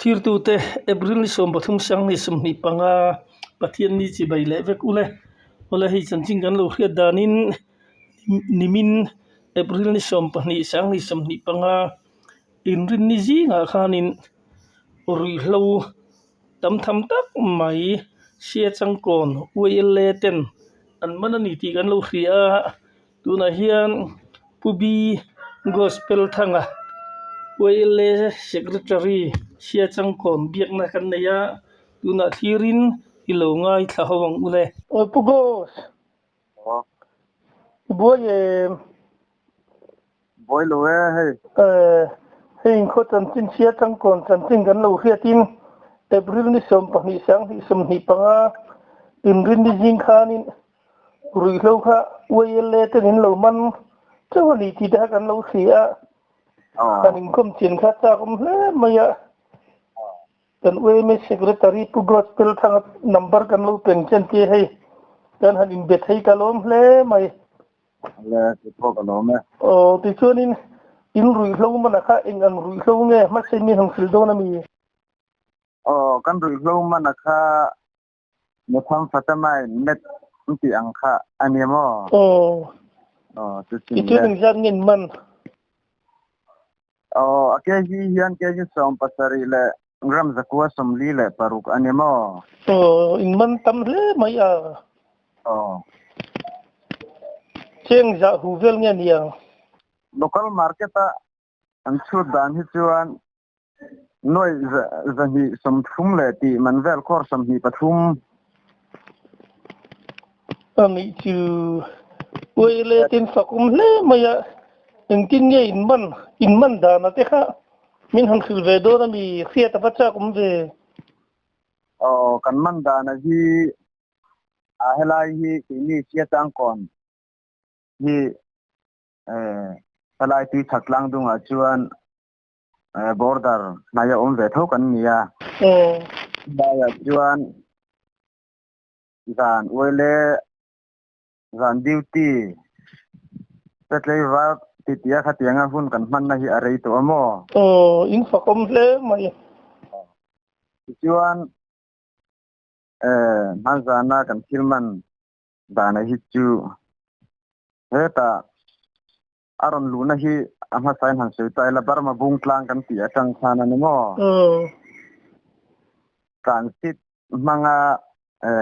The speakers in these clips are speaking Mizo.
Thirtute April ni 13 sang ni 25 Pathian ni chibai leh vek ule. Awle hei chanchin kan lo hriat danin nimin April ni 12 sang ni 25 inrinni zingah khanin ruihhlo tam tham tak mai sia changkawn YLA ten an man a ni tih kan lo hria a. Tunah hian Pu B Gospel Thanga YLA Secretary sia changkawn biakna kan nei a, tunah thlirin i lo ngaithla ho ang u le. Awi Pu Gos! I buai em? Buai lo e hei. Hei inkhaw chanchin chhia changkawn chanchin kan lo hriatin April ni 12 sanghnih 25 inrinni zing khanin ruihhlo kha YLA ten in lo man chauh a ni tih te kha kan lo hria a, kan inkawm chin kha chak awm hle mai a. Kan YMA Secretary Pu Gospel Thanga number kan lo peng chen tia hei kan han inbe thei ka lawm hle mai. Le, ti pawh ka lawm e. Aw, tichuanin in ruihhlo mana kha eng ang ruihhlo nge hmasa in mi han hrilh dawn a mi? Aw, kan ruihhlo mana kha Methamphetamine, meth an tih ang kha a ni maw? Aw. Aw, chu chin le. Tichuan engzat nge in man? Aw, a kg hian kg 70 leh gram 146 a ni maw? Aw, in man tam hle mai a. Aw. Cheng zah hu vel nge ni ang? Local market a an chhut dan hi chuan nuai 230 leh tih man vel khawr 23. A nih chu uai le tin fak awm hle mai a, engtin nge in man in man dan a te kha min han hrilh ve dawn a mi hriat a va chak awm ve. Aw kan man dan a hi a helai hi keini Siachangkawn hi helai tui chhak tlang dungah chuan border hnai a awm ve tho kan ni a. Helaiah chuan zan uaile zan duty Petlei var titia khatianga hun kan hmanna hi a rei tawh a maw? Aw, in fakawm hle mai. Tichuan hmanzana kan thil man dana hi chu hetah a rawn luhna hi a hmasain han sawi ta ila Burma bung tlang kan tih atang khan a ni maw? Transit hmanga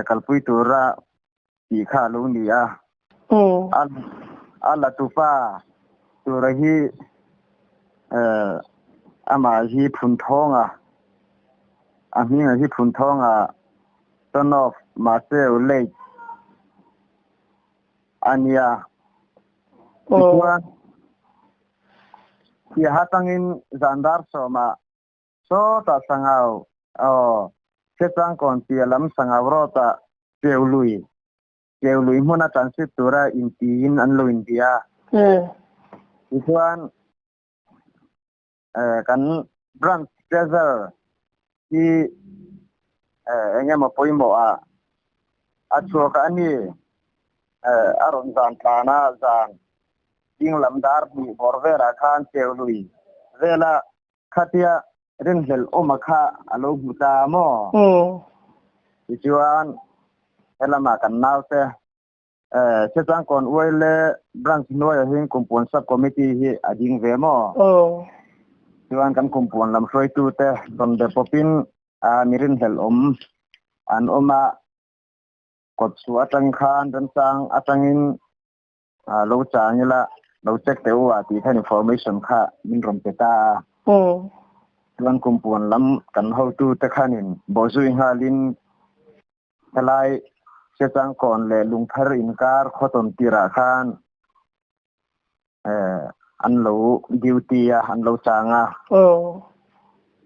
kalpui tura tih kha a lo ni a. A la tupa tura hi amah hi Phunthawng-a, a hmingah hi Phunthawng-a son of Maseu Lake a nia. Tichuan, Siaha tangin zan dar sawmah sawtah Sangau, aw, Siachangkawn tia lam Sangau road-ah Cheului, Cheului hmuna transit tura intiin an lo inbia. Tichuan, kan branch treasurer hi eng emaw pawimawh ah a chhuak a ni. A rawn zan tlan a, zan ding lam dar hnih bawr velah khan Cheului vela khatia rinhlelh awma kha a lo hmu ta maw? Tichuan helamah kan naute Sechangkawn Uaile Branch hnuaiah hian Kumpuan Sub Committee hi a ding ve maw? Chuan kan Kumpuan lam hruaitute rawn be pawpin mi rinhlelh awm an awm a, kawt chhuah atang khan remchang atangin lo chang ila lo check teh u a tih khan information kha min rawn pe ta a. Chuan Kumpuan lam kan hotute khanin bawhzui nghalin Helai Sechangkawn leh Lungphar inkar khawtawn tirah khan an lo duty a, an lo chang a.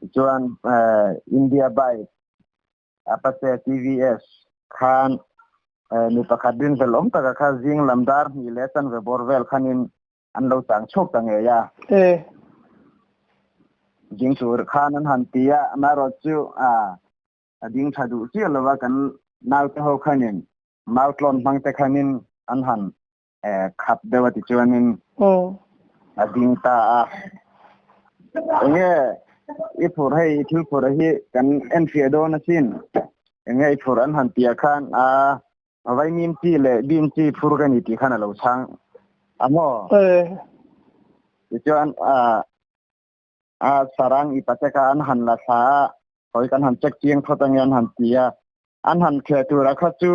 Tichuan India bike Apache TVS khan mi pakhat rinhlelh awm taka kha zing lam dar hnih leh chanve bawr vel khanin an lo chang chhuak ta ngei a. Zing tur khan an han ti a, amaherawhchu a ding tha duh chiah lova kan naute ho khanin mau tlawn hmang te khanin an han khap deuh a tichuanin a ding ta a. Enge I phurh hei i thil phurh hi kan enfiah dawn asin. Enge i phurh an han tih ah khan a vaimim chi leh bean chi phur ka ni tih khan a lo chhang a maw? Tichuan a sarang i pate kha an han la thla a, hawi kan han check chiang phawt ange an han ti a. An han kheh tur ah kha chu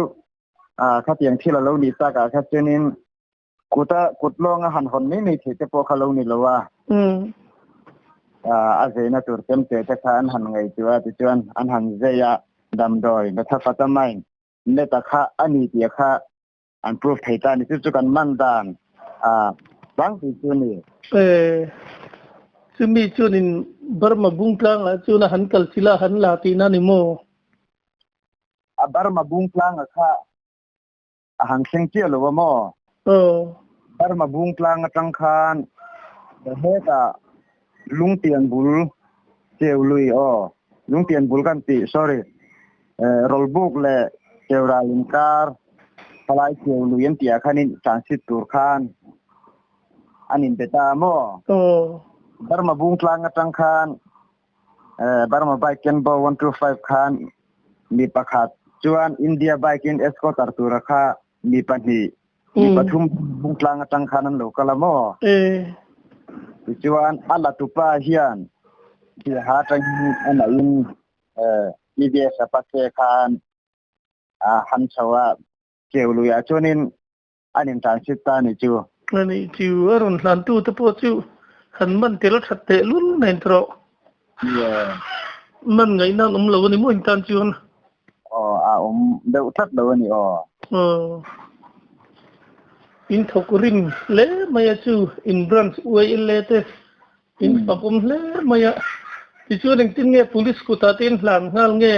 khatiang thil a lo nih tak ah kha chuanin Kuta kut lawnga han hawn mai mai theih te pawh kha lo ni lo a. A zeina tur chemte te kha an han ngaihtuah a, tichuan an han zei a, damdawi methamphetamine net a kha a ni tih kha an proof thei ta a ni. Chu chu kan man dan a tlangpui chu a ni. Chumi chuanin Burma bungtlangah chuan a han kal chila han la tihna a ni maw? A Burma bungtlangah kha A han thleng chiah lo a maw? Aw. Burma bung tlang atang khan hetah Lungtian bul cheu lui aw, Lungtian bul kan tih sorry, Rawlbuk leh Cheural inkar thalai cheu lui an tih ah khan in transit tur khan an inbe ta a maw? Aw. Burma bung tlang atang khan Burma bike Kenbo 125 khan mi pakhat chuan India bike in escorter tura kha mi pahnih mi pathum bungtlang atang khan an lo kal a maw? Tichuan a la tupa hian Siaha atangin a nahin TVS Apache khan a han chho a, cheu luiah chuanin an in transit ta a nih chu. A nih chu, a rawn hlantu te pawh chu han man tel a that teh lul nen ta rawh. Man ngaihna an awm lo a ni maw in tan chuan? Aw, a awm deuh tlat lo a ni aw. Aw, in thawk rim hle mai a chu, in branch YLA te in fak awm hle mai a. Tichuan engtin nge police kutah te in hlan nghal nge?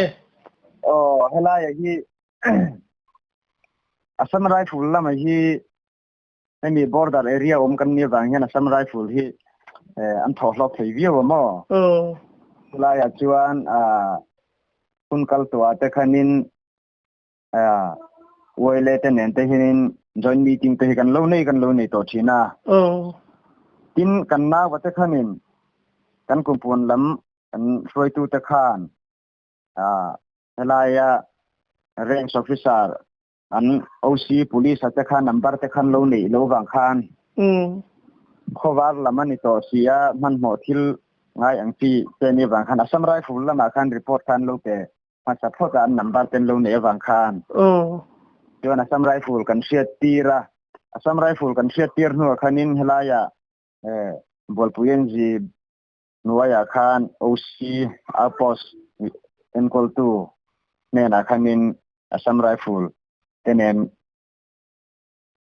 Aw, helaiah hi Assam Rifle lama hi hemi border area awm kan nih avang hian Assam Rifle hi an thawh hlawk thei viau a maw? Chulaiah chuan hun kal tawhah te khanin YLA te nen te hianin joint meeting te hi kan lo nei kan lo nei tawh thin a. Tin, kan naua te khanin kan kumpuan lam kan hruaitute khan Helaia range officer an OC police a te khan number te khan lo neih lo vang khan khawvar lam a ni tawh si a, hmanhmawh thil ngai ang chi te ni vang khan Assam Rifle lamah khan report khan lo pe hmasa phawt a an number te an lo neih avang khan chuan Assam Rifle kan hriat tir a, Assam Rifle kan hriat tir hnuah khanin helaia Bualpui NG Hnuaiah khan OC outpost enkawltu hnenah khanin Assam Rifle te nen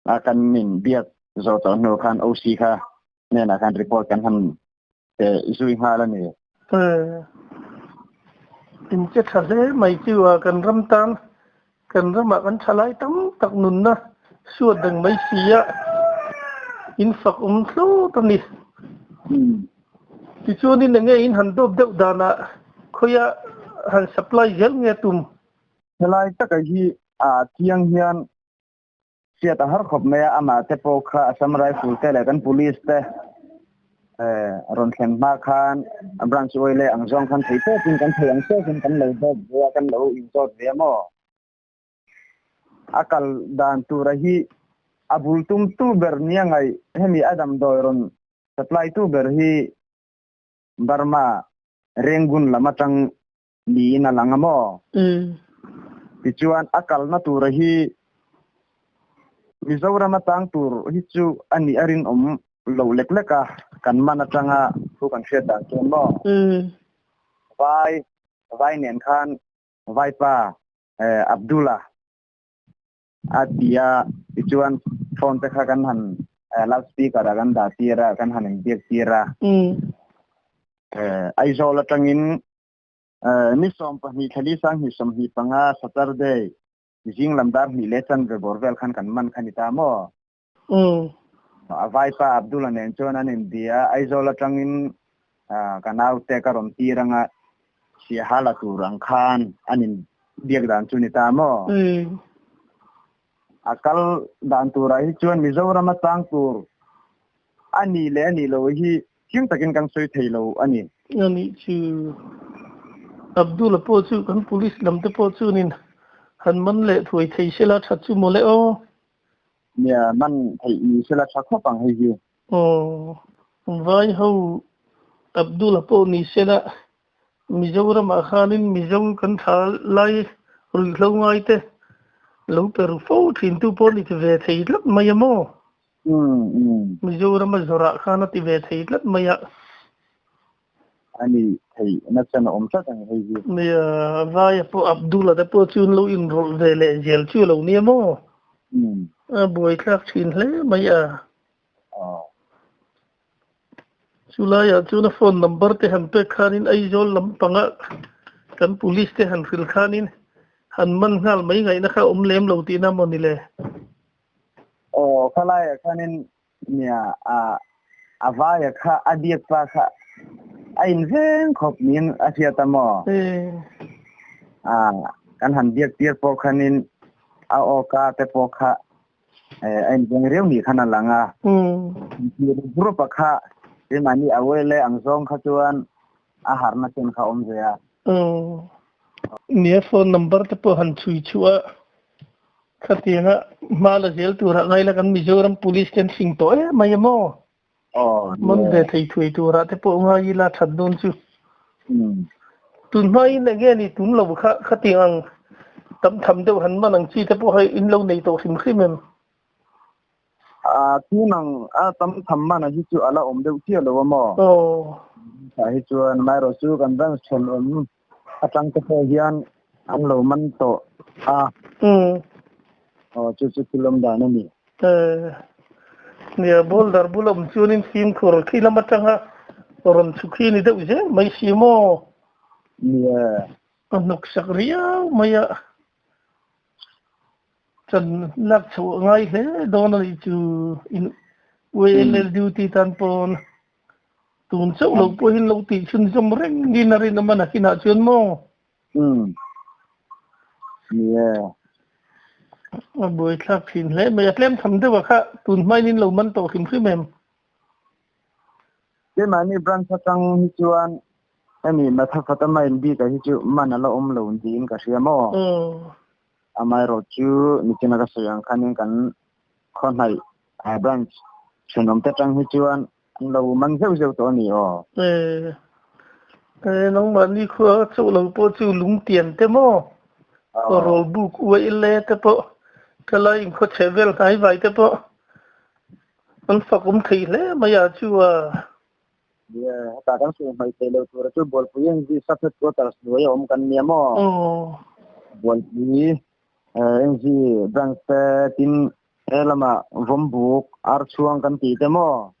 a kan in biak zawh tawh hnu khan OC kha hnenah khan report kan han pe zui nghal a ni. In che tha hle mai chu a kan ram tan kan ramah kan tha lai tam tak nunna suat reng mai si a, in fak awm thlawt a ni. Tichuanin enge in han dawp deuh danah khawia han supply zel nge tum? Helai taka hi a chiang hian Hriat a har khawp mai a, amah te pawh kha Assam Rifle te leh kan Police te rawn thlen hma khan branch oil ang zawng khan thei tawkin kan thei ang tawkin kan lo dawp ve a, kan lo inzawt ve a maw? A kal dan tura hi a bul tum tu ber nia ngaih hemi a damdawi rawn supply tu ber hi Burma Rangoon lam atang niin a lang a maw? Tichuan a kalna tura hi Mizoram atang tur hi chu a nih a rinawm lo lek lek a, kan man atanga thu kan hriat dan chuan maw? Vai, vai nen khan vaipa Abdullah a ti a, tichuan phone te kha kan han loud speaker ah kan dah tir a, kan han inbiak tir a. Aizawl atangin ni 12 thla 2025 Saturday zing lam dar hnih leh chanve bawr vel khan kan man kha ni ta maw? A vaipa Abdullah nen chuan an inbia a, Aizawl atangin ka naute ka rawn tir anga Siaha la tur ang khan an inbiak dan chu ni ta maw? A kal dan turah hi chuan Mizoram atang tur a nih leh a nih loh hi chiang takin kan sawi thei lo a ni. Anih chu Abdul-a pawh chu kan police lam te pawh chuanin han man leh thuai thei sela that chu mawle aw. Nia, man theih ni sela tha khawp ang hei hi. Aw, vai ho Abdul-a pawh ni sela Mizoramah khanin Mizo kan tha lai ruihhlo ngai te lo pe ru fo thin tu pawh ni ti ve thei tlat mai a maw? Mizorama zawrah khan a ti ve thei tlat mai a. A ni thei na chan a awm tlat ang hei hi. Nia, Vaia pawh Abdul-a te pawh chu an lo inrawlh ve leh zel chu a lo nia maw? A buaithlak thin hle mai a. Chulaiah chuan a phone number te han pek khanin Aizawl lampanga kan police te han hrilh khanin han man nghal mai ngaihna kha awm lem lo tihna maw ni le? Aw, khalaiah khanin nia a a vaia kha a biak pa kha a inveng khawp niin a hriat a maw? A kan han biak tir pawh khanin a awka te pawh kha a inveng riau ni khan a lang a. Group a kha keimahni a wele ang zawng kha chuan a harna chen kha awm ve a. Nia phone number te pawh han chhui chhuah a, khatianga hma la zel turah ngai la kan Mizoram police te an hring tawh em mai a maw? Man ve thei thuai turah te pawh ngai ila that dawn chu. Tun hmain enge ni tun lo kha khatiang ang tam tham deuh han man ang chi te pawh hei in lo nei tawh hrim hrim em? A tun ang a tam tham man a hi chu a la awm deuh chiah lo a maw? Tah hi chuan amaherawh chu kan branch thenawm atang te pawh hian an lo man tawh a. Aw chu chu thil awm dan a ni. Nia boulder bul awm chuanin fimkhur khi lam atanga rawn chhuk hi a ni deuh zel mai si maw? Nia. A hnawksak riau mai a. Chan lak chhoh a ngai hle dawn a nih chu in YLL duty tan pawn tun chauh lo pawhin lo tih chhunzawm reng in a rinawm a nakinah chuan maw? Umm. Nia. A buaithlak thin hle mai a tlem tham deuh a kha tun hmain in lo man tawh hrim hrim em? Keimahni branch atang hi chuan hemi Mathafatama in bik ah hi chu man a la awm lo niin ka hria maw? Amaherawh chu nichina ka sawi ang khanin kan khaw hnaih branch thenawm te atang hi chuan an lo man zeuh zeuh tawh a ni aw. E, nangmahni khua chauh lo pawh chu lungtian te maw? Rawl buk uaih le te pawh, thalai inkhawchhe vel hnai vai te pawh An fak awm thei hle mai a chu a. Nia, heta kan sawi hmaih theih loh tura chu Bualpui NG Sub Headquarters hnuai a awm kan nia maw? Bualpui NG Branch te tin he lama Vawmbuk, Archhuang kan tih te maw?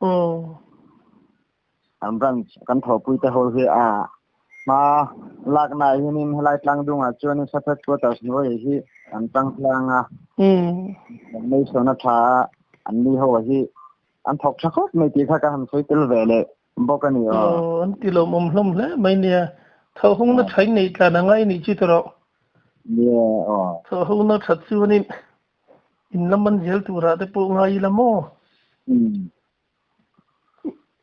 An branch kan thawhpui te ho hi a hma lakna ah hianin helai tlangdungah chuanin Sub Headquarters hnuaiah hi an tang tlang a, formation a tha a, an ni ho hi an thawk tha khawp mai tih kha ka han sawi tel ve leh bawk a ni aw. Aw, an ti lawmawm hlawm hle mai nia. Thawhhungna thain nei tlan a ngai nih chu tawrh. Nia aw. Thawhhungna that chuanin in lam an zel turah te pawh ngai ila maw?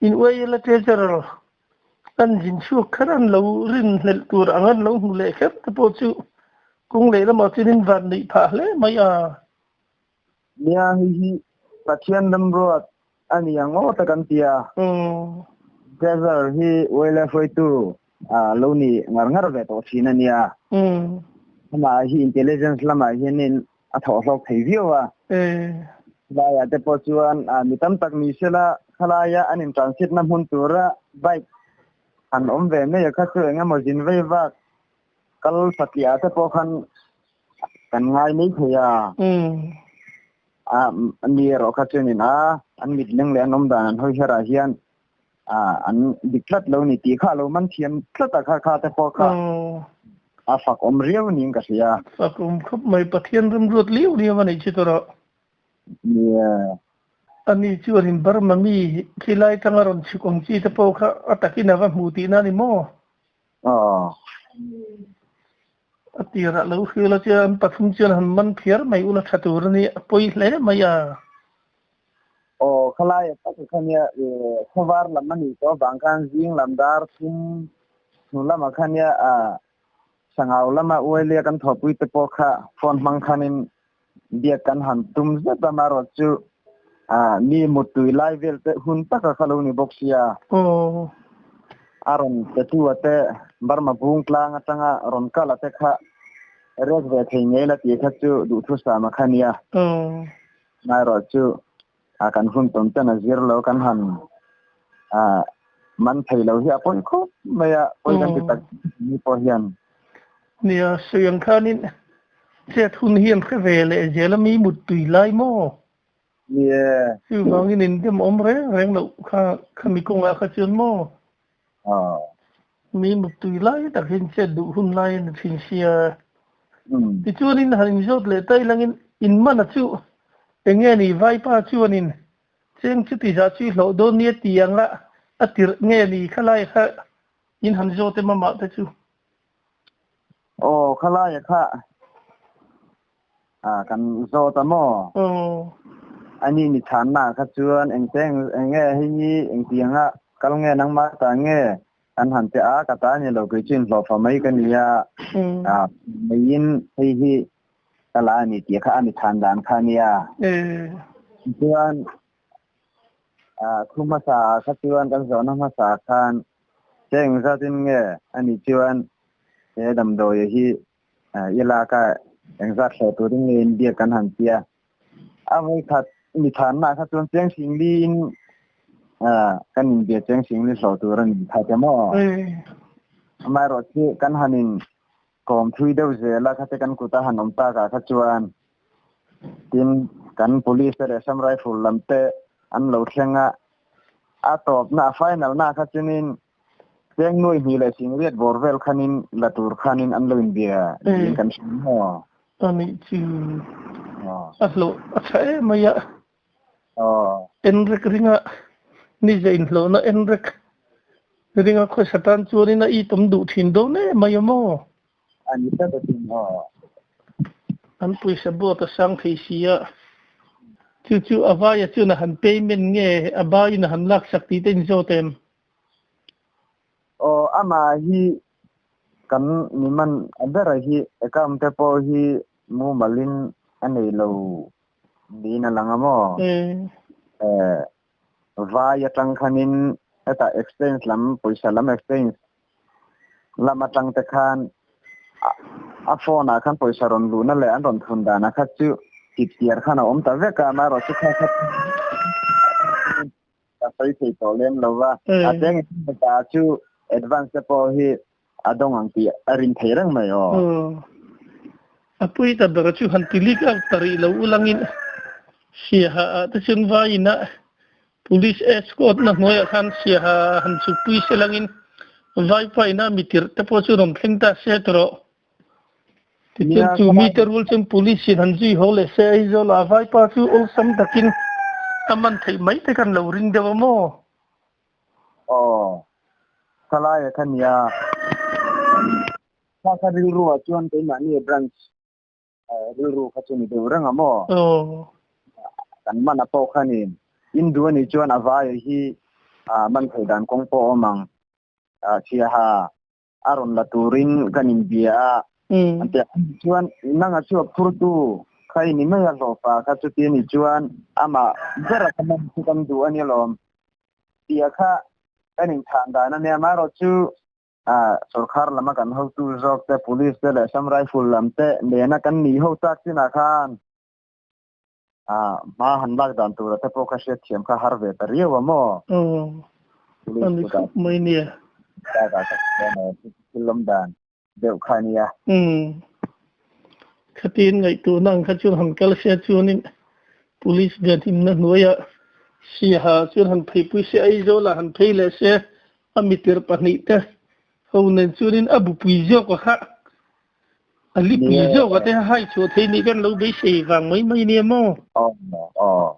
In uaila treasurer an zin chhuak kher an lo rin hlelh tur ang an lo hmu leh kher te pawh chu kawng leh lamah chuan in van neih phah hle mai a. Nia hei hi Pathian ramruat a ni ang aw ta kan ti a. Treasurer hi uaila hruaitu lo ni ngar ngar ve tawh thin a nia. Amah hi intelligence lamah hianin a thawh hlawk thei viau a. Khalaia te pawh chuan mi tam tak ni sela khalaia an in transit na hmun tura bike han awm ve mai a kha chu eng emaw zin vei vak kal satliah te pawh khan kan ngai mai thei a. A mi erawh kha chuanin a an mit leng leh an awm dan an hawi herah hian an dik tlat lo ni tih kha a lo man thiam tlat a kha kha te pawh kha a fak awm riau niin ka hria. Fak awm khawp mai Pathian remruat liau liau a nih chu tawrh. Nia. Ani chuan in Burma mi khilai tanga rawn chhuk ang chi te pawh kha a takin a va hmu tihna a ni maw? Aw. A tirah lo hrial a chuan an pathum chuan han man phiar mai ula tha tur a ni a pawi hle mai a. Aw. Khalai tak kha nia khawvar lam a nih tawh avang khan zing lam dar thum hnu lamah khan nia Sangau lama uailia kan thawhpui te pawh kha phone hmang khanin biak kan han tum zet a, amaherawh chu mi muttui lai vel te hun taka kha lo ni bawk sia. A rawn petu a te Burma bung tlang atanga rawn kal a te kha rek ve thei ngei la tih kha chu duhthusam a kha nia. Amaherawh chu kan hun tawn ten a zir lo kan han man thei lo hi a pawi khawp mai a, pawi kan ti tak ni pawh hian. Nia, sawi ang khanin chet hun hi an hre ve leh zel a mi muttui lai maw? Nia. Chuvangin in dem awm reng reng loh kha khami kawngah kha chuan maw? Mi muttui lai tak hian chet duh hun lai a ni thin sia. Tichuanin han inzawt leh ta ilangin in mana chu eng nge ni Vaipa chuanin cheng chuti zah chu i hlawh dawn nia ti anga a tirh nge ni khalai kha in han zawt em amah te chu. Aw khalaia kha kan zawt a maw? Aw. Ani ni chhanna kha chuan engteng eng nge hei hi engtianga kal nge nangmah ta nge An han ti a, ka ta ni lo kei chu inhlawhfa mai ka ni a, meiin hei hi ka la a ni tih kha a mi chhan dan kha a nia. Chuan thu hmasa ah kha chuan kan zawhna hmasa khan che engzatin nge a nih chuan he damdawi hi i lak a, engzat hlawh turin nge inbiak kan han ti a. A vawikhat mi thanna kha chuan Chiang Singli in kan inbia Chiang Singli hlawh tur a ni kha te maw? Amaherawh chu kan han in kawm thui deuh zel a khate kan kut a han awm tak ah kha chuan tin kan police te leh Assam Rifle lam te an lo thleng a, a tawpna a final na kha chuanin Cheng nuai hnih leh singriat bawr vel khanin la tur khanin an lo inbia niin kan hria maw? A nih chu a hlawh a tha em mai a. Enrek ringa niza inhlawhna enrek ringa khawsa tan chuanin a itawm duh thin dawn em mai a maw? A ni tlat asin aw. An pawisa board a sang thei si a, chu chu a vaia chuan a han payment nge a baiin a han laksak tih te inzawt em? Aw amah hi kan mi man a bera hi account te pawh hi mumalin a nei lo niin a lang a maw? Eh vai atang khanin hetah exchange lam pawisa lam exchange lam atang te khan a phone ah khan pawisa rawn luhna leh an rawn thun danah kha chu chipchiar khan a awm ta vek a amaherawh chu kha kha Ka sawi thei tawh lem lo va, a cheng ta chu advance te pawh hi a dawng ang tih a rin thei reng mai aw. A pui ta ber chu han ti lik out ta rih lo ulangin Siaha ah te chuan vaiin a Police escort na hnuaiah khan Siaha ah han chhukpui se langin vaipaina mi tirh te pawh chu rawn thleng ta se tawh. Tichuan chu mite rual chuan police in han zui haw leh se Aizawl ah vaipa chu awlsam takin a man theih mai te kan lo ring deuh a maw? Aw, khalaia kha nia. Kha kha rilru ah chuan keimahni branch rilru kha chu ni deuh reng a maw? Aw. Kan man a pawh khanin in duh anih chuan a vaia hi man thei dan kawng pawh a awm ang. Chhiaha a rawn la turin kan inbia a, an ti a. Chuan nanga chhuak phurtu kha i ni mai a hlawhfa kha chuti a nih chuan amah bera ka man chu kan duh a ni alawm tia kha kan inchhan dan a nia. Amaherawh chu sorkar lama kan hotu zawk te, police te leh Assam Rifle lam te nena kan nih ho tak chinah khan hma han lak dan tura te pawh kha hriatthiam kha har ve ta riau a maw? Aw, a ni khawp mai nia. Thil awm dan deuh kha a nia. Umm, khatin ngaihtuahna ang kha chuan han kal sia chuanin Police bianhimna hnuaiah Siaha chuan han pheipui se Aizawlah han phei leh se a mitir pahnih te ho nen chuanin a bupui zawk a kha A lipui zawk a te hai chhuah thei nih kan lo beisei vang mai mai nia maw? Aw aw.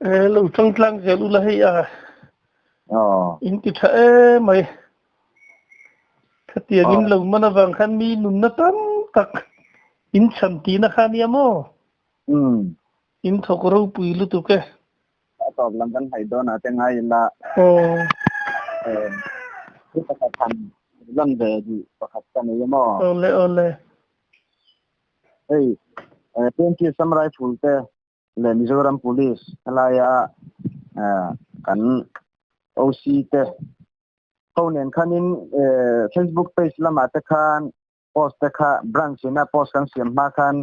E lo tang tlang zel ula hei a. Aw. In ti tha em mai. Khatiang in lo man avang khan mi nunna tam tak in chhan tihna kha nia maw? Umm. In thawk ropui lutuk e. A tawp lam kan hnaih dawnah te ngai ila. Aw. Thu pakhat han lan ve duh pakhat ka nei emaw? Awle awle. Hei PNG Assam Rifle te leh Mizoram Police helaia kan OC te ho nen khanin Facebook page lamah te khan post te kha branch ina post kan siam hma khan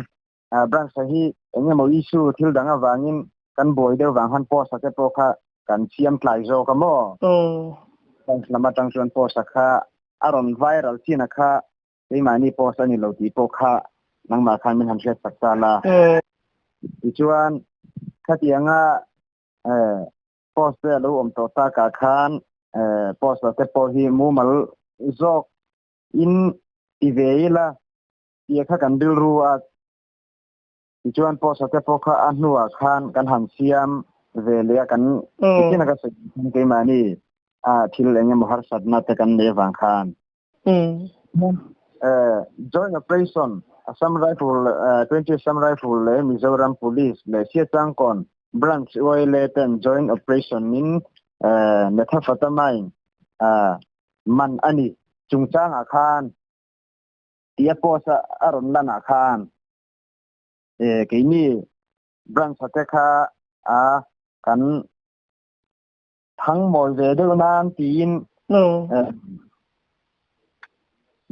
branch a hi eng emaw issue thil dang avangin kan buai deuh vang khan post a te pawh kha kan siam tlai zawk a maw? Branch lam atang chuan post a kha a rawn viral chin a kha keimahni post a ni lo tih pawh kha nangmah khan min han hriat sak ta la. Tichuan khatianga post te a lo awm tawh takah khan post a te pawh hi mumal zawk in ti ve ila tia kha kan rilru a, tichuan post a te pawh kha a hnuah khan kan han siam ve leh a, kan tichin a ka sawi khan keimahni a thil eng emaw harsatna te kan nei avang khan. Joint Operation Assam Rifle 20 Assam Rifle leh Mizoram Police leh Siachangkawn Branch YLA ten Joint Operation in Methamphetamine man a ni chungchangah khan tia post a a rawn lanah khan keini branch a te kha a kan thang mawi ve deuh nan tiin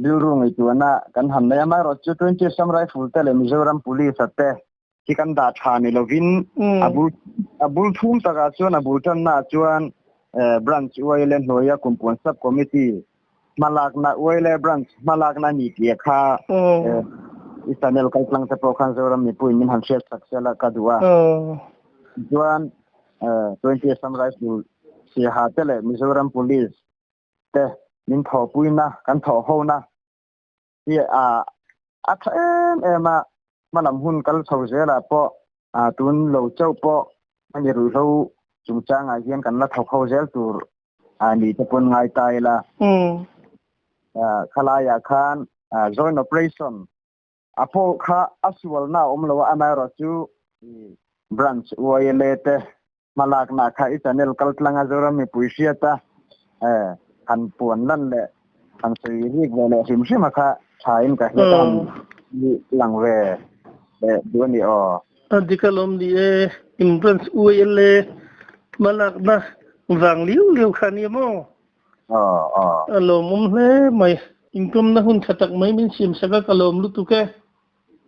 rilru ngaihtuahna kan han nei a. Amaherawhchu 20 Assam Rifle te leh Mizoram Police a te hi kan dah tha ni lovin a bul a bul thum takah chuan a bul tannaah chuan branch UILA hnuaia kumpuan sub committee hmalakna UILA branch hmalakna a ni tih kha i channel kaltlang te pawh khan Zoram mipuiin min han hriat sak sela ka duh a. Tichuan 20 Assam Rifle Siaha te leh Mizoram Police te min thawhpuina kan thawhhona hi a a tha em em a, hmalam hun kal chho zelah pawh tun lo chauh pawh a ni ruihhlo chungchangah hian kan la thawk ho zel tur a ni te pawn ngai ta ila. Khalaiah khan joint operation a pawh kha a sualna a awm lo a, amaherawhchu branch YLA te Hmalakna kha i channel kaltlanga Zoram mipui hriata han puan lan leh han sawi rik ve leh hrim hrim a kha thain ka hriat a han lang ve leh duh a ni aw. A dik alawm ni e, in branch ULA hmalakna vang liu liu kha nia maw? Aw aw. A lawmawm hle mai. Inkawmna hun tha tak mai min siam sak a ka lawm lutuk e.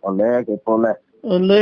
Awle, keipawh le. Awle.